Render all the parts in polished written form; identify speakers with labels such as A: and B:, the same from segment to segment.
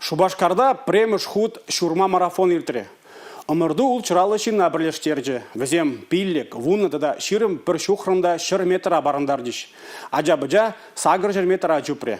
A: Шупашкарта пӗрремӗш хут ҫурма марафон иртрӗ. Ӑмӑрту ултҫӑраллӑ ҫынна пӗрлештерчӗ. Вӗсем 5, 10 тата 21 ҫухрӑм та 100 метра парӑнтарчӗҫ. Ача-пӑча 800 метра чупрӗ.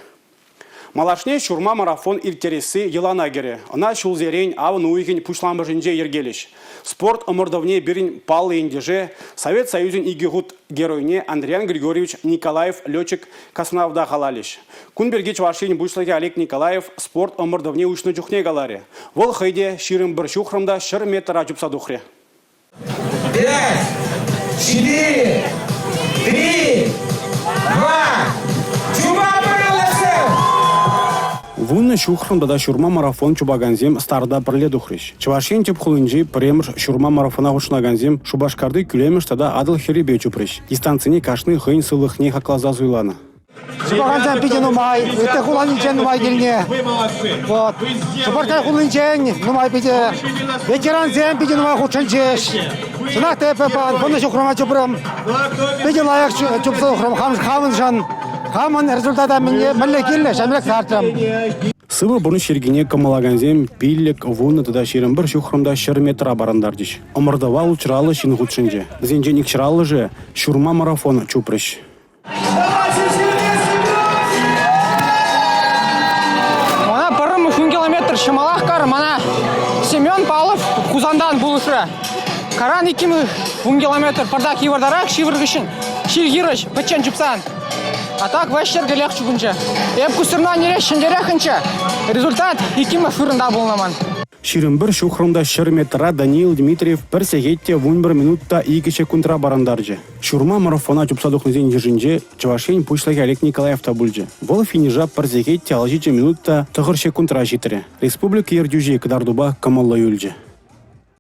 A: Малашне ҫурма марафон ирттересси йӑлана кӗрӗ. Ӑна ҫулсерен авӑн уйӑхӗн пуҫламӑшӗнче йӗркелӗҫ. Спорт ӑмӑртӑвне пирӗн паллӑ ентеше, Совет Союзӗн икӗ хут геройне Андриян Григорьевич Николаев летчик-космонавта халалӗҫ. Кун пирки Чӑваш Ен Пуҫлӑхӗ Олег Николаев спорт ӑмӑртӑвне уҫнӑ чухне каларӗ. Вӑл хӑй те 21 ҫухрӑм та 100 метра чупса тухрӗ.
B: Пять, четыре, три, два, чупа пӑрӑлӑсем!
A: Вунӑ ҫухрӑм тата ҫурма марафон чупакансем старта пӗрле тухрӗҫ. Чӑваш Ен тӗп хулинчи пӗрремӗш ҫурма марафона хутшӑнакансем Шупашкарти кӳлемӗш тата Атӑл хӗррипе чупрӗҫ. Дистанцине кашни хӑйӗн сывлӑхне хакласа суйланӑ.
C: Чупакансем питӗ нумай, ытти хуланинчен нумай килнӗ. Вот. Шупашкар хулинчен нумай питӗ ветерансем питӗ нумай хутшӑнчӗҫ. Чӑнах та эпӗ пурнӑҫ ҫухрӑма чупрӑм. Питӗ лайӑх чупса тухрӑм хамӑншӑн. Хамӑн результата мӗнле кирлӗ, ҫамрӑк лартрӑм.
A: Сывӑ пурнӑҫ йӗркине кӑмӑллакансем 5, 10 тата 21 ҫухрӑм та 100 метра парӑнтарчӗҫ. Ӑмӑртӑва ултҫӑраллӑ ҫын хутшӑнчӗ. Вӗсенчен икҫӗраллӑшӗ ҫурма марафон чупрӗҫ.
D: Мана пӗрремӗш ун километр ҫӑмӑлах кар, мана Семен Павлов Хусантан пулӑшрӗ. Каран иккӗмӗш ун километр пӑртак йывӑртарах ҫывӑр хыҫҫӑн ҫил хирӗҫ пӗччен чупсан. А так ваҫ йӗркелех чупӑнчӗ. Эп кустӑрма нерех ҫӗнтереххӗнччӗ. Результат иккӗмӗш вырӑнта пулнӑ ман.
A: 21 ҫухрӑм та 100 метра Даниил Дмитриев пӗр сехет те 11 минут та 2 ҫеккунтра парӑнтарчӗ. Ҫурма марафона чупса тухнисен йышӗнче Чӑваш Ен Пуҫлӑхӗ Олег Николаев та пулчӗ. Вӑл финиша пӗр сехет те 57 минут та 9 ҫеккунтра ҫитрӗ. Республика ертӳҫи кӑтартупа кӑмӑллӑ юлчӗ.